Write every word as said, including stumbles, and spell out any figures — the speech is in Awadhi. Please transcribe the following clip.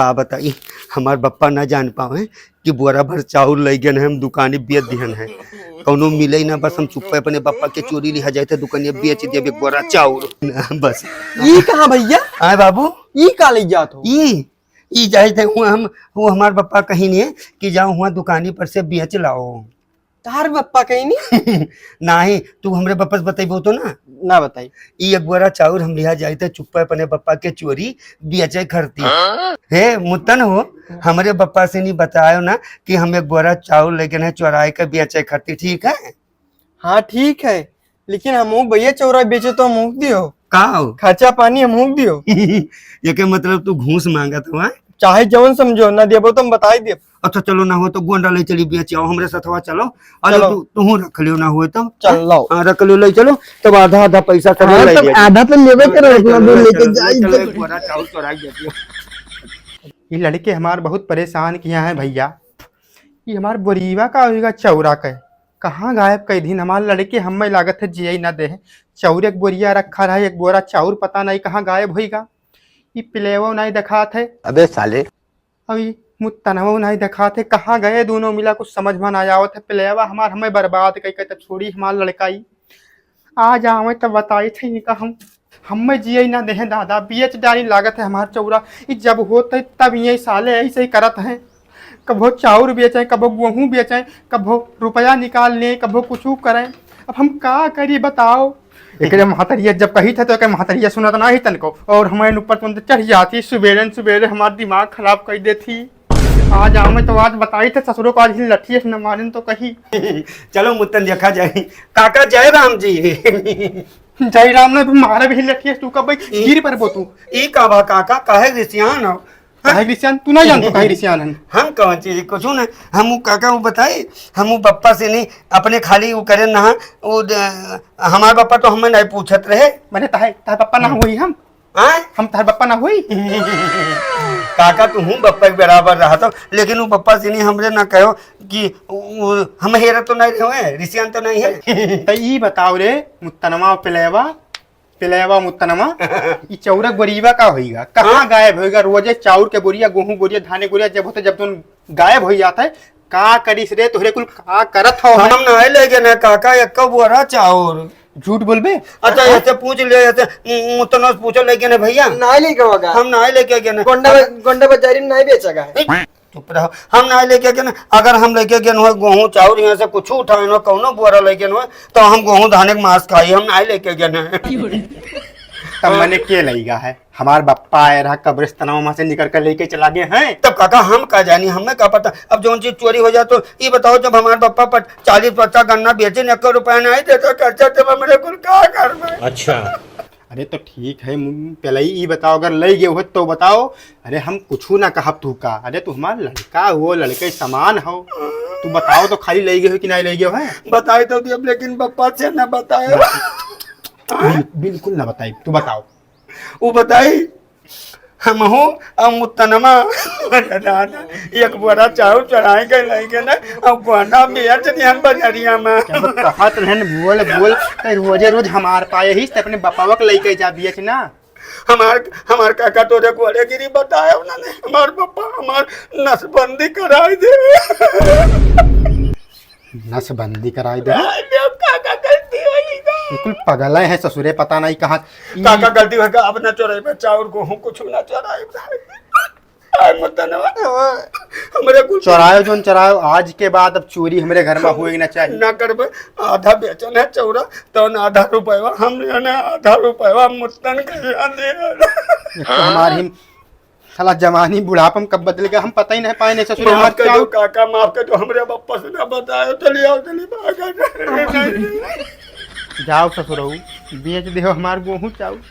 का बताई, हमार बप्पा ना जान पावे कि बोरा भर चाउर लइ गए हैं, हम दुकानी बेच दिहन है, कौनो मिले ही ना। बस हम चुप्पे अपने बप्पा के चोरी लिहा जाए तो दुकानिया बेच दिया एक बोरा चाउर। बस। ई कहाँ भैया? हाँ बाबू। ई का लइ जात हो? ई ई जाइत है, वो हम, वो हमार बप्पा कहिन है कि जाओ हुआँ दुकानी पर से बेच लाओ। तार बप्पा कहिन है? नाही, तू हमरे बप्पा से बतइबो तो ना। ना बताई। ई एक बोरा चाउर हम लिहा जाइत है चुप्पे अपने बप्पा के चोरी बेचे खरती। हाँ? हे मुत्तन हो, हमरे बप्पा से नहीं बतायो ना कि हम एक बोरा चाउर लेके ना चोराए के बेचे खरती, ठीक है? हाँ, ठीक है, लेकिन हमहू भैया चौरा बेचे तो हमहू दियो। का हो? खर्चा पानी हमहू दियो। एके मतलब तू घूस मांगत हो, हाँ? चाहे जवन समझो, ना देबो तो हम बताई देब। अच्छा, चलो, ना हो तो गोंडा ले चली बेच आओ, हमरे सथवा चलो। अरे चलो। तू, तू रख लियो, ना हुए तो। चल लाओ। हाँ, रख लियो, ले चलो, तब आधा आधा पैसा सब हाँ, ले तब लियो। आधा तो लेबे करो, हाँ, उतना चलो, दूर ले लेके चलो, जाई चलो, तो। एक बोरा चाउर चोराई देती हो। ये लड़के हमार बहुत परेशान किया है भैया। ये हमार बोरीवा का होइगा चौरा के? कहाँ गायब कई दिन हमार लड़के, हमें लागत है जियई ना दे। चौरे के बोरिया रखा रहा, एक बोरा चाउर पता नहीं कहाँ गायब होइगा। ये पिलेवा नहीं दिखात है। अबे साले। अब ये मुत्तनवा नहीं दिखात है, कहाँ गए दोनों मिला, कुछ समझ में ना आवत है। पिलेवा हमार हमें बर्बाद कई के, तब छोड़ी हमार लड़का ई। आज आवे तब बताई थे इनका हम, हमें जिए ना देहे दादा, बेच डाली लागत है हमार चौरा। ई जब होत है तब ये साले ऐसे ही करत हैं, कभो चाउर बेचें, कभो गेहूं बेचें, कभो रुपया निकाल लें, कभो कुछ करें। अब हम का करी बताओ? एकरे महतरिया जब कही थे तो एकर महतरिया सुनत ना ही तनको, और हमारे ऊपर तुरंत चढ़ जाती, सुबेरे न सुबेरे हमार दिमाग खराब कर देती। आज आवे तो आज बताई थे ससुरो को, आज ही लठिए से न मारन तो कही। चलो मुत्तन देखा जाए। काका जय राम जी। जय राम ना, तू मारे भी लठिए से, तू कब भाई ई गिर पर बो तू। ई का बा काका, काहे रिसियान हो? काहे रिसियान? तू ना जान तो काहे रिसियान हन? हम कौन चीज कुछ ना, हम उ काका उ बताई, हम उ बप्पा से नहीं, अपने खाली उ करे ना, उ द-, हमार बप्पा तो हमें नहीं पूछत रहे। माने ताहे, ताहे बप्पा ना होई हम? आय? हम तार बप्पा ना होई? काका, तू हूँ बप्पा के बराबर रहा तो, लेकिन वो बप्पा से नहीं हमरे ना कहो कि उ, हम हेरा तो नहीं रहे, रिसियान तो नहीं है। तो ई बताओ रे, मुत्तनवा पिलेवा, पिलेवा मुत्तनवा, ई चौरक बोरीवा का होइगा? कहाँ हाँ? गायब होइगा? रोजे चाउर के बोरिया, गेहूं बोरिया, धाने बोरिया, जब होते, जब तुम गायब हो जाता है, का करिस रे? तोहरे कुल का करत हो? हम नाय लेके ना काका, एक्को बोरा चाउर। झूठ बोलबे? अच्छा, हाँ? ऐसे पूछ ले, ऐसे मु-, मुतनो से पूछो लेके ना भैया। नाय लेके होगा। हम नाय लेके गए ना। गोंडा बा-, गोंडा बाजारी में नाय बेचा गा है। ए, चुप रहो। हम नाय लेके गए ना। अगर हम लेके गए ना हो गेहूं चाउर यहाँ से कुछ उठाए ना, कौनो बोरा लेके ना हो, तो हम गेहूं धाने के मांस खाई, हम नाय लेके गए ना। तब मने के लइगा है? हमार बप्पा आए रहा कब्रिस्तानवा, वहाँ से निकल कर लेके चला गए हैं। तब काका हम का जानी, हमें का पता। अब जौन चीज चोरी हो जाए तो ई बताओ, जब हमार बप्पा पर चालीस पचास गन्ना बेचे न, एको रुपया नहीं देता, खर्चा तब हमरे कुल का करबे? अच्छा। अरे तो ठीक है, मु-, पहले ही ई बताओ, अगर ले गए हो तो बताओ। अरे हम कुछ ना कहब तू का, अरे तू हमार लड़का हो, लड़के समान हो, तू बताओ तो खाली ले गए हो कि नहीं ले गए हो, हैं? बताई तो दिया, लेकिन बप्पा से ना बताए। बिल-, बिल्कुल ना बताई, तू बताओ। उ बताई, हमहू अउ मुतनमा, अरे दादा, एक बोरा चाउर चढ़ाए के लइके ना, अउ गोंडा बेच दिहन बजरिया में। जब कहत रहन बोल, बोल, त रोजे रोज हमार पाए ही, त अपने बपावा के लइके जा बेच ना। हमार, हमार काका तोरे गोड़े गिरी बताए उन्होंने, हमार पापा हमार नसबंदी कराई दे। नसबंदी कराई दे। अरे, अब काका गलती होई गा। बिल्कुल पगल है ससुरे, पता नहीं कहाँ। काका गलती होई गा, अब ना चोराई बा, चाउर गेहूं कुछ ना चोराई बा। आय मुतनवा, हमरे कुल चोरायो जोन चोरायो, आज के बाद अब चोरी हमरे घर में होए ना चाहिए। ना करबे, आधा बेचन है चौरा, तो ना आधा रुपया हम लेने, आधा रुपया मुत्तन के यहाँ दे। एक तो हमारी साला जवानी बुढ़ापा में कब बदल गया, हम पता ही नहीं पाए, नहीं ससुर माफ हमार कर दो चाउर। काका, माफ कर दो, हमरे बप्पा से ना बतायो, चलिए आओ, चलिए भागा। जाओ ससुरऊ, बेच देहो हमार गेहूं चाउर।